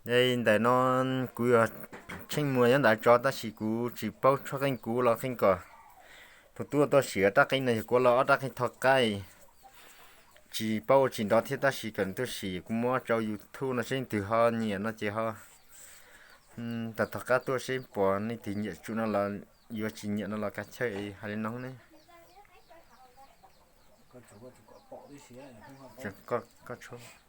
Ntawm no kuv yuav tsheej muas nyob ntawd tso, tab sis kuv tsis paub tshuab qeej kuv los qeej kom tus tub tuaj sim rab qeej no, yog kuv los ob rab qeej tho qaib, tsis paub ua tsis nrov thiab, tab sis kom nws tuaj sim, kuv muab rau YouTube no seb leej twg ho nyiam no ces ho tau tho qab tuaj seb pom leej twg nyiam tsum no los yuav, tsis nyiam no los kav chawj, hais li no ne. Koj tshuab.